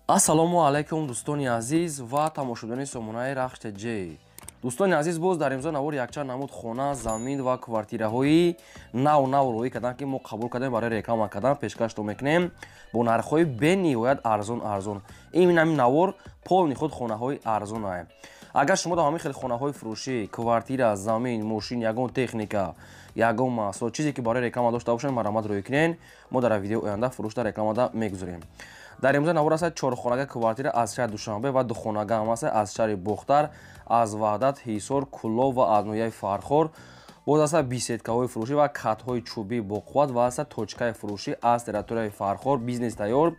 Ассалому алайкум, дӯстони азиз ва тамошобинони сомонаи Рахш ТЖ. Дӯстони азиз, боз дар имзо навор якчанд намуд хона, замин ва квартираҳои нав нав роҳӣ карданд, ки мо қабул кардем, барои реклама кардан пешкашто мекунем бо нархҳои бениҳоят арзон арзон. Ин ҳамин навор полный худ хонаҳои арзонае. Агар шумо дар ҳамин хел хонаҳои фурӯшӣ, квартира, замин, мошин, ягон техника, ягон маҳсулот, чизе ки барои реклама дошта бошед, марҳамат, рӯй кунед. Мо дар видеои оянда фурӯшда рекламада мегузорем. Дар имрӯза навор аст чорхонага квартира аз шаҳри Душанбе ва духонага ҳам аст аз шаҳри Бохтар, аз Ваҳдат, Ҳисор, Кӯлоб ва аз ноҳияи Фархор. Боз аст беседкаҳои фурӯшӣ ва катҳои чӯбӣ боқувват ва аст точкаи фурӯшӣ аз территорияи Фархор, бизнес тайёр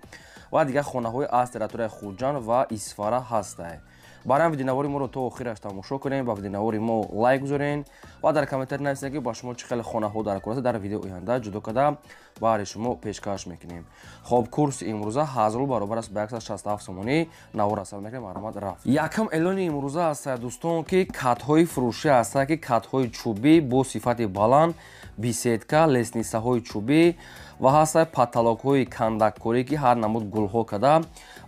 ва дигар хонаҳои аз территорияи Хуҷанд ва Исфара ҳастанд. Барои видеонавори моро то охираш тамошо кунем, ба видеонавори мо лайк гузорен ва дар комментарий нависед, ки ба шумо чӣ хеле хонаҳо дар кор аст. Дар видеои оянда ҷудо карда баҳри шумо пешкаш мекунем. Хоб, курси имрӯза 1000 рубл баробар аст ба 167 сомонӣ. Навор асар мекунем, марҳамат, рафт. Якам эълони имрӯза аст, дӯстон, ки катҳои фурӯшӣ ҳастанд, ки катҳои чӯбӣ бо сифати баланд, беседка, лестницаҳои чӯбӣ ва ҳастанд потолокҳои кандаккорӣ, ки ҳар намуд гулҳо када,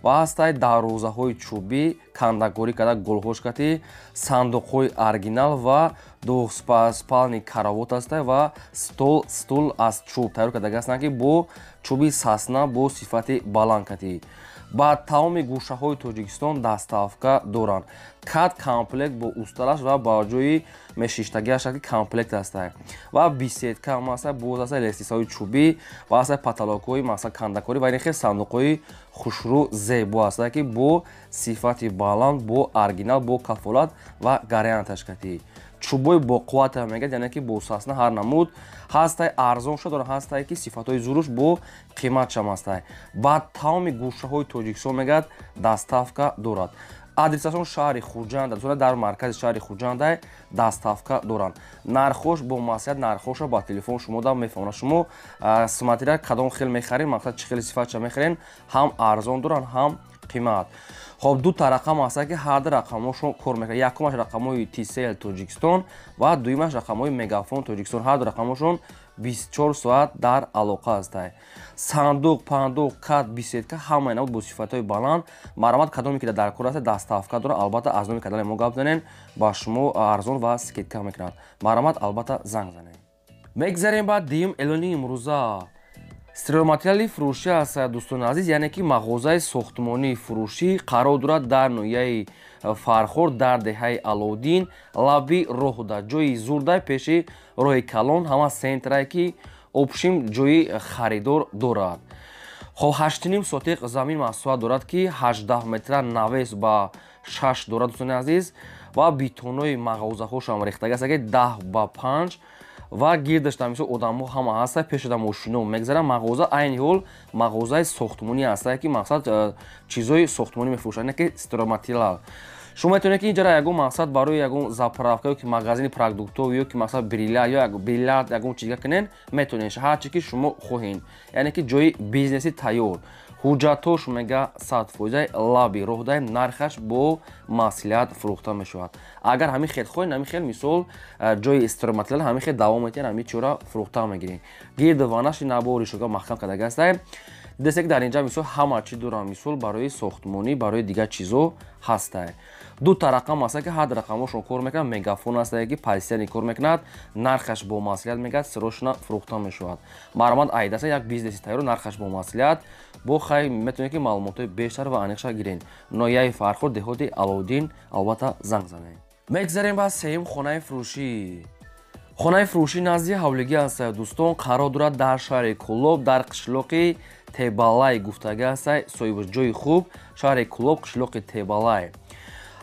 ва ҳастанд дарвозаҳои чӯбӣ кандаккорӣ када, гулҳош кати, сандуқҳои оригинал ва двухспальный каравот ҳастанд ва стол, стул аз чӯб тайёр кардаги ҳастанд, ки бо чӯби сосна, бо сифати баланд кати. Ба тамоми гӯшаҳои Тоҷикистон доставка доранд. Кат комплект бо усталаш ва ба ҷои мешиштагиаш, ки комплект ҳастанд, ва беседка ҳам ҳаста, боз ҳаста лестницаҳои чӯбӣ ва ҳаста потолокҳои масалан кандакорӣ ва ин хел сандуқҳои хушрӯ, зебо ҳастанд, ки бо сифати баланд, бо оригинал, бо кафолат ва гарантияш кати. Чӯбои боқувват мегӯяд, яъне ки бо сосна ҳар намуд ҳастай, арзон шуда дорад, ҳастай, ки сифатҳои зуруш бо қиматшам ҳастай. Ба тамоми гӯшаҳои Тоҷикистон, мегӯяд, доставка дорад. Адресашон шаҳри Хуҷанд, дар маркази шаҳри Хуҷандай. Доставка доранд, нархош бо маслиҳат, нархоша ба телефон шумо да мефаҳмонад. Шумо смотря кадом хел мехарем, мақсад, чӣ хели сифатша мехарем, ҳам арзон доранд, ҳам қимат. Хоб, дута рақам ҳаста, ки ҳар ду рақамҳошон кор мекунад. Якумаш рақамҳои Тисел Тоҷикистон ва дуюмаш рақамҳои Мегафон Тоҷикистон. Ҳар ду рақамҳошон 24 соат дар алоқа ҳастанд. Сандуқ, пандуқ, кат, беседка, ҳамаи намуд бо сифатҳои баланд. Марҳамат, кадоме ки дар кор аст, доставка дорад. Албатта, аз номи канали мо гап занен, ба шумо арзон ва скидка мекунад. Марҳамат, албатта, занг занед. Мегзарем ба дуюм эълони имрӯза. Стройматериали фурӯшӣ аст, дӯстони азиз, яъне ки мағозаи сохтмонии фурӯшӣ қарор дорад дар ноҳияи Фархор, дар деҳаи Аловдин, лаби роҳда, ҷои зурдай, пеши роҳи калон, ҳама центрае, ки общим ҷои харидор дорад. Хоб, 8,5 сотиқ замин масоҳат дорад, ки 18 метра навес ба 6 дорад, дӯстони азиз, ва бетонои мағозаҳошам рехтага аст, ки 10 ба 5 ва гирдаш мисол одамҳо ҳама ҳаста, пешада мошино мегзаранд. Мағоза айни ҳол мағозаи сохтмонӣ ҳаста, ки мақсад, чизҳои сохтмонӣ мефурӯшад, не ки стройматериал. Шумо метавонед, ки инҷара ягон мақсад барои ягон заправка ё ки магазини продуктовый ё ки мақсад брилля ё биллиард, ягон чизга кунед, метавонед, ҳар чи ки шумо хоҳед, яъне ки ҷои бизнеси тайёр. Ҳуҷҷатҳош, мега, 100%-аи, лаби роҳдай, нархаш бо маслиҳат фурӯхта мешавад. Агар ҳамин хел хоҳед, ҳамин хел мисол ҷои стройматериал, ҳамин хел давом метиҳад, ҳамин чора фурӯхта мегиред. Гирду ванаши набори шуга маҳкам кардаги ҳастай. Дидесе, ки дар инҷа мисол ҳама чӣ дорам, мисол барои сохтмонӣ, барои дигар чизо ҳастай. Дута рақам ҳаста, ки ҳар рақамҳошон кор мекунад. Мегафон ҳастае, ки постоянно кор мекунад. Нархаш бо маслиҳат, мегӯяд, срочно фурӯхта мешавад. Марҳамат, айдаса як бизнеси тайёр, нархаш бо маслиҳат. Бо хай метавонед, ки маълумотҳои бештар ва аниқша гиред. Ноҳияи Фархор, деҳоти Аловдин, албатта, занг занед. Мегзарем ба сеюм хонаи фурӯшӣ. Хонаи фурӯшӣ назди ҳавлигӣ аст, дӯстон, қарор дорад дар шаҳри Кӯлоб, дар қишлоқи Тебалай гуфтагӣ аст. Соҳиби ҷои хуб, шаҳри Кӯлоб, қишлоқи Тебалай.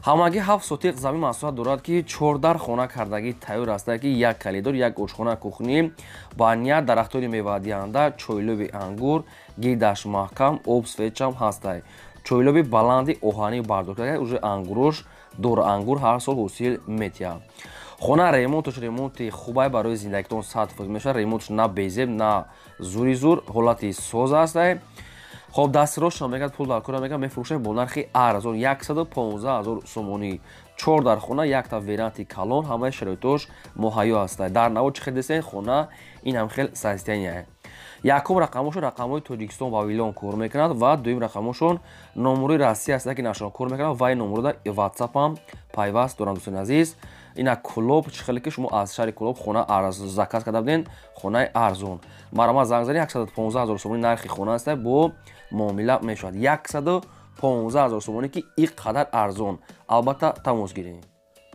Ҳамагӣ 7 сотиқ замин масоҳат дорад, ки чордар хона кардагӣ тайёр аст, ки як коридор, як ошхона, кухня, баня, дарахтони мевадиҳанда, чойлоби ангур, гирдаш маҳкам, об, светчам ҳастай. Чойлоби баланди оҳанӣ бардошта, уже ангурош дор, ангур ҳар сол ҳосил метиҳад. Хона ремонташ ремонти хубай, барои зиндагитон 100% мешавад. Ремонташ на безеб, на зури зур, ҳолати соз ҳастай. Хоб, дастрошам, мегӯяд, пул дар кора, мегӯяд, мефурӯшад бо нархи арзон, 115 000 сомонӣ. Чор дар хона, якта веранди калон, ҳамаи шароитош муҳайё ҳастад. Дар наво чӣ хел десен, хона ин ҳам хел состояние. Якум рақамошон рақамҳои Тоҷикистон ва Вилон кор мекунад ва дуюм рақамошон номури Россия аст, ки нашон кор мекунад ва ин номурода WhatsApp ҳам пайваст доранд. Дӯстони азиз, ина Кулоб, чӣ хеле ки шумо аз шаҳри Кулоб хона заказ карда буден, хонаи арзон. Марҳамат, занг занед, 115 000 сомонӣ нархи хона аст, бо муомила мешавад. 115 000 сомонӣ, ки ин қадар арзон. Албатта тамос гиред.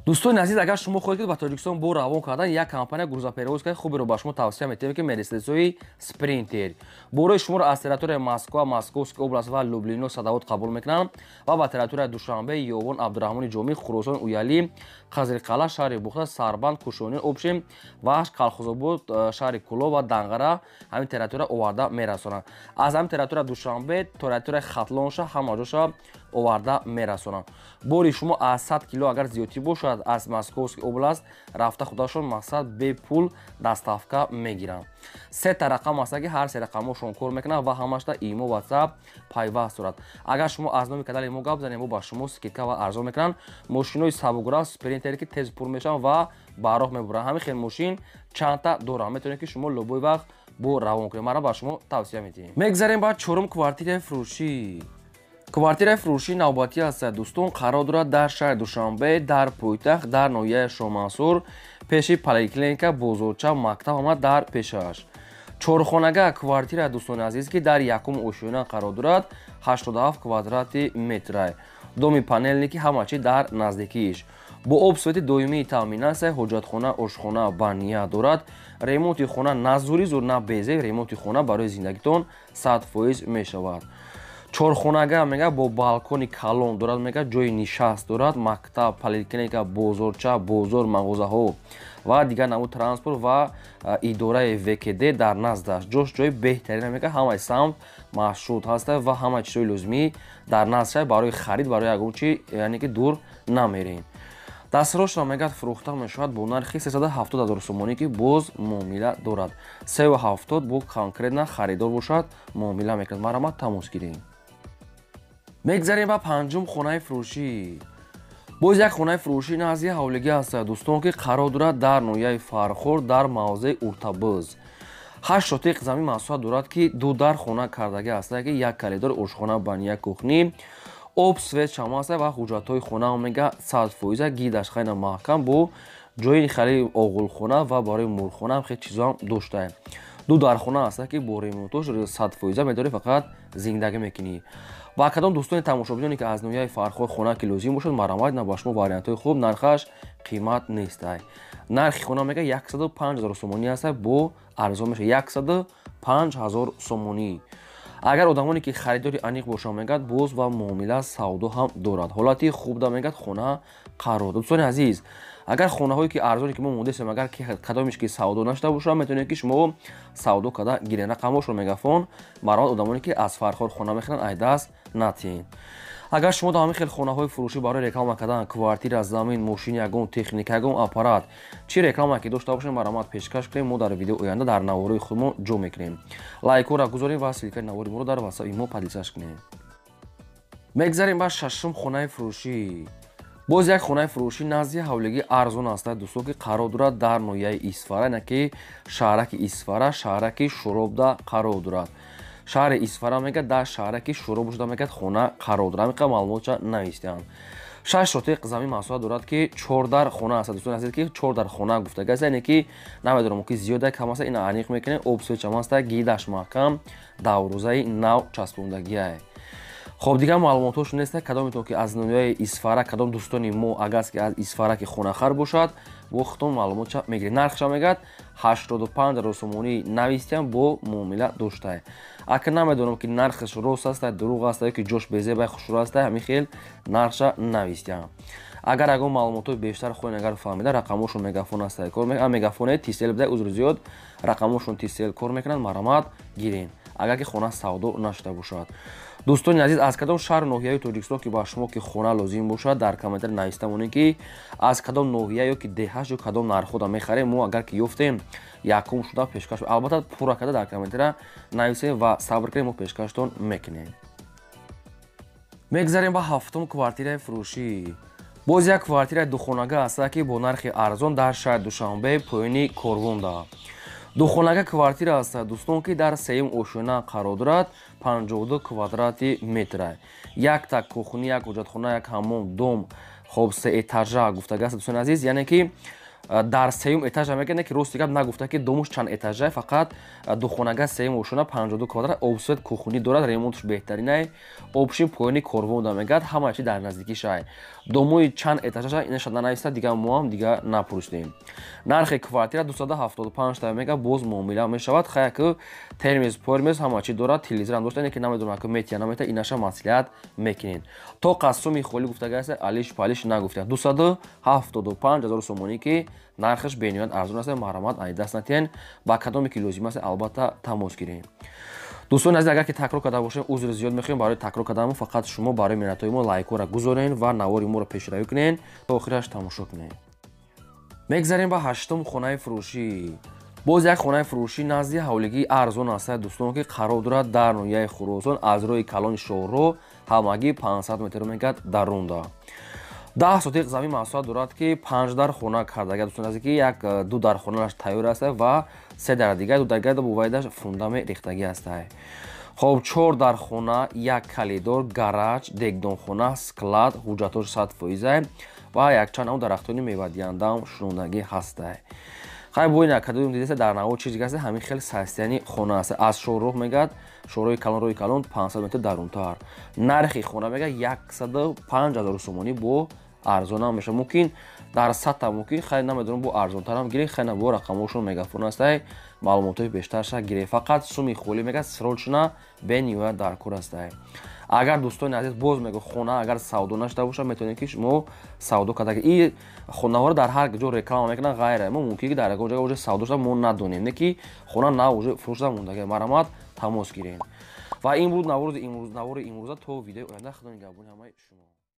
Дӯстони азиз, агар шумо хоҳед, ки ба Тоҷикистон бо равон кардан, як компания грузоперевозкаи хуберо ба шумо тавсия метиҳем, ки Мерседесҳои Спринтер борои шуморо аз территорияи Москва, Московский область ва Люблино, Садовод қабул мекунанд ва ба территорияи Душанбе, Ёвон, Абдураҳмони Ҷомӣ, Хуросон, Уялӣ, Қазирқалъа, шаҳри Бухта, Сарбанд, Кушони, Обшем, Вахш, Калхозобод, шаҳри Кулоб ва Данғара, ҳамин территория оварда мерасонанд. Аз ҳамин территория Душанбе территорияи Хатлонша, ҳама ҷоша оварда мерасонанд. Бори шумо аз 100 кило агар зиёдтӣ бошад, аз Московский область рафта худашон мақсад бепул доставка мегиранд. Сета рақам аст, ки ҳар се рақамҳошон кор мекунанд ва ҳамашта имо, WhatsApp пайваст дорад. Агар шумо аз номи канали мо гап занем, мо ба шумо скидка ва арзон мекунанд. Мошинои сабукра Спринтере, ки тез пур мешаванд ва ба роҳ мебуранд, ҳамин хел мошин чандта доранд, метавонед, ки шумо любой вақт бо равон кунед. Мара ба шумо тавсия медиҳем. Мегзарем ба чорум квартираи фурӯшӣ. Квартираи фурӯшии навбатӣ аст, дӯстон, қарор дорад дар шаҳри Душанбе, дар пойтахт, дар ноҳияи Шоҳмансур, пеши поликлиника, бозорча, мактаб ҳама дар пешаш. Чорхонага квартира, дӯстони азиз, ки дар якум ошёна қарор дорад, 87 квадрати метра. Доми панельный, ки ҳама чи дар наздикииш, бо об, свети доимии таъмин аст, ҳоҷатхона, ошхона, баня дорад. Ремонти хона на зури зур, на безеб, ремонти хона барои зиндагитон 100% мешавад. Чорхонага мега бо балкони калон дорад, мега ҷои нишаст дорад, мактаб, поликлиника, бозорча, бозор, мағозаҳо ва дигар намуд транспорт ва идораи ВКД дар наздаш. Ҷош ҷои беҳтарина, мега ҳамаи самт маршрут ҳаста ва ҳамаи чизҳои лозимӣ дар наздша. Барои харид, барои ягон чи, яъне ки дур намерем. Дастрошро мегӯяд фурӯхта мешавад бо нархи 370 000 сомонӣ, ки боз муомила дорад. 370 бо конкретно харидор бошад, муомила мекунад. Марҳамат, тамос гирем. Мегзарем ба панҷум хонаи фурӯшӣ. Боз як хонаи фурӯшӣ назди ҳавлигӣ аст, дӯстон, ки қарор дорад дар ноҳияи Фархор, дар мавзеи Уртабуз. 8 сотиқ замин масоҳат дорад, ки ду дар хона кардагӣ аст, ки як коридор, ошхона, баня, кухня, об, свет шама аст ва ҳуҷҷатҳои хона мега 100%, гидаш хайна маҳкам, бо ҷои хеле оғулхона ва барои мурғхона ҳам хеле чизоам доштаем. Ду дархона аст, ки бо ремонтош 100% медорӣ, фақат зиндагӣ мекунӣ. Ва кадом дӯстони тамошобиноне, ки аз ноҳияи Фархор хона ки лозим бошад, марҳамат, на ба шумо вариантҳои хуб, нархаш қимат нестай. Нархи хона мега 105 000 сомонӣ аст, бо арзон мешавад, 105 000 сомонӣ. Агар одамоне, ки харидори аниқ бошанд, мегӯяд, боз ва муомила савдо ҳам дорад. Ҳолати хуб да мегӯяд хона қарор. Дӯстони азиз, агар хонаҳое ки арзоне ки мо мондесем, агар кадомеш ки савдо нашуда бошад, метавонед, ки шумо савдо карда гиред. Рақамҳошро мегафон. Марҳамат, одамоне, ки аз Фархор хона мехаранд, ай даст натиҳед. Агар шумо дар ҳамин хел хонаҳои фурӯшӣ барои реклама кардан, квартира, замин, мошин, ягон техника, ягон аппарат, чӣ реклама ки дошта бошем, марҳамат, пешкаш кунем. Мо дар видео оянда дар наворои худмо ҷо мекунем. Лайкҳоро гузорем ва ссылкаи навори моро дар ватсапи мо поделиться кунем. Мегзарем ба шашум хонаи фурӯшӣ. Боз як хонаи фурӯшӣ назди ҳавлигӣ арзон аст, дӯстон, ки қарор дорад дар ноҳияи Исфара, яъне ки шаҳраки Исфара, шаҳраки Шуробда қарор дорад. Шаҳри Исфара мегӯяд, дар шаҳраки Шуроб шуда мегӯяд хона қарор дорад. Ҳамин маълумотша навистианд. 6 сотиқ замин масоҳат дорад, ки чор дар хона аст, дӯстони азиз, ки чор дар хона гуфтага аст, яъне ки намедонам, ки зиёда, кам аст, ина аниқ мекунем. Об, свет чам аст, гидаш маҳкам, даврӯзаи нав часпондагиае. Хоб, дигар маълумотҳошон нест. Кадометон ки аз ноҳияи Исфара, кадом дӯстони мо агар ки аз Исфара ки хонахар бошад, бо худтон маълумотша мегиред. Нархша мегӯяд 85 000 сомонӣ навистиям, бо муомила доштае. Ака намедонам, ки нархаш рост аст, дурӯғ аст, ё ки ҷош безебай, хушрӯ аст, ҳамин хел нархша навистиям. Агар ягон маълумотҳои бештар хоҳед агар фаҳмида, рақамҳошон Мегафон аст, кор Мегафоне Тисел бидай, узри зиёд, рақамҳошон Тисел кор мекунанд. Марҳамат, гирен, агар ки хона савдо нашуда бошад. Дӯстони азиз, аз кадом шаҳру ноҳияи Тоҷикистон ки ба шумо ки хона лозим бошад, дар комментар нависта монед, ки аз кадом ноҳия ё ки деҳаш ё кадом нархҳода мехарем. Мо агар ки ёфтем, якум шуда пешкаш. Албатта, пурра карда дар комментара нависем ва сабр кунем, мо пешкаштон мекунем. Мегзарем ба ҳафтум квартираи фурӯшӣ. Боз як квартираи духонага аст, ки бо нархи арзон дар шаҳри Душанбе, поёни Корвонда. Духонага квартира аст, дӯстон, ки дар сеюм ошёна қарор дорад, 52 квадрати метра. Якта кухня, як ҳоҷатхона, як ҳаммом, дом. Хоб, се этажа гуфтага аст, дӯстони азиз, яъне ки дар сеюм этажа мегӯяд, ки рости гап нагуфта, ки домуш чанд этажа, фақат духонага, сеюм ошёна, 52 квадрат, обсвет, кухни дорад, ремонтш беҳтаринай, общий поёни корвонда мегӯяд, ҳама чи дар наздикишай. Домои чанд этажаша инаша нанависта, дига моам дига напурсидем. Нархи квартира 275 та мега, боз муомила мешавад. Хая ки термез пормез ҳама чи дорад, телевизорам дошта, не ки намедонам ки метия намета, инаша маслиҳат мекунед. То қассуми холӣ гуфтага, алиш палиш нагуфта, 275 ҳазор сомонӣ, ки нархаш бениҳоят арзон аст. Марҳамат, ай даст натиҳен, ба кадоме ки лозим аст, албатта, тамос гирем. Дӯстони азиз, агар ки такрор карда бошем, узри зиёд мехоҳем барои такрор карданмо. Фақат шумо барои меҳнатҳои мо лайкҳоро гузорен ва навори моро пешравӣ кунен, то охираш тамошо кунем. Мегзарем ба ҳаштум хонаи фурӯшӣ. Боз як хонаи фурӯшӣ назди ҳавлигии арзон аст, дӯстон, ки қарор дорад дар ноҳияи Хуросон, аз роҳи калони шоҳроҳ ҳамагӣ 500 метр мегӯяд дарунда. 10 сотиқ замин масоҳат дорад, ки панҷ дар хона кардага, дӯстон азиз, ки як ду дар хонааш тайёр аст ва се дар дигар, ду дар дигар бувайдаш фундамент рехтагӣ ҳастай. Хоб, чор дар хона, як калидор, гараж, дегдонхона, склад, ҳуҷҷатош 100%-а ва якчанд ам дарахтони мевадиҳандаам шунондагӣ ҳастай. Хай, бо ин академ дидаста, дар наво чиз гаста, ҳамин хел состояние хона аст. Аз шоҳроҳ мегӯяд, шоҳроҳи калон, роҳи калон, 500 метр дарунтар. Нархи хона мегӯяд 105 ҳазор сомонӣ, бо арзонам мешавад, мумкин дар сатта, мумкин, хай, намедонам, бо арзонтарам гиред. Хай, бо рақамҳошон мегафон астай, маълумотҳои бештарша гиред. Фақат суми холӣ мегӯяд, срочно, бениҳоят дар кор астай. Агар, дӯстони азиз, боз мегӯ, хона агар савдо нашуда бошад, метавонед, ки шумо савдо карда. И хонаҳоро дар ҳар ҷо реклама мекунанд, ғайра мо мумкин ки дар ягон ҷо уже савдо шуда, мо надонем, не ки хона нав уже фурӯшда мондаги. Марҳамат, тамос гирем. Ва ин буд навори имрӯза. То видеои оянда, худо нигаҳбони ҳамаи шумо.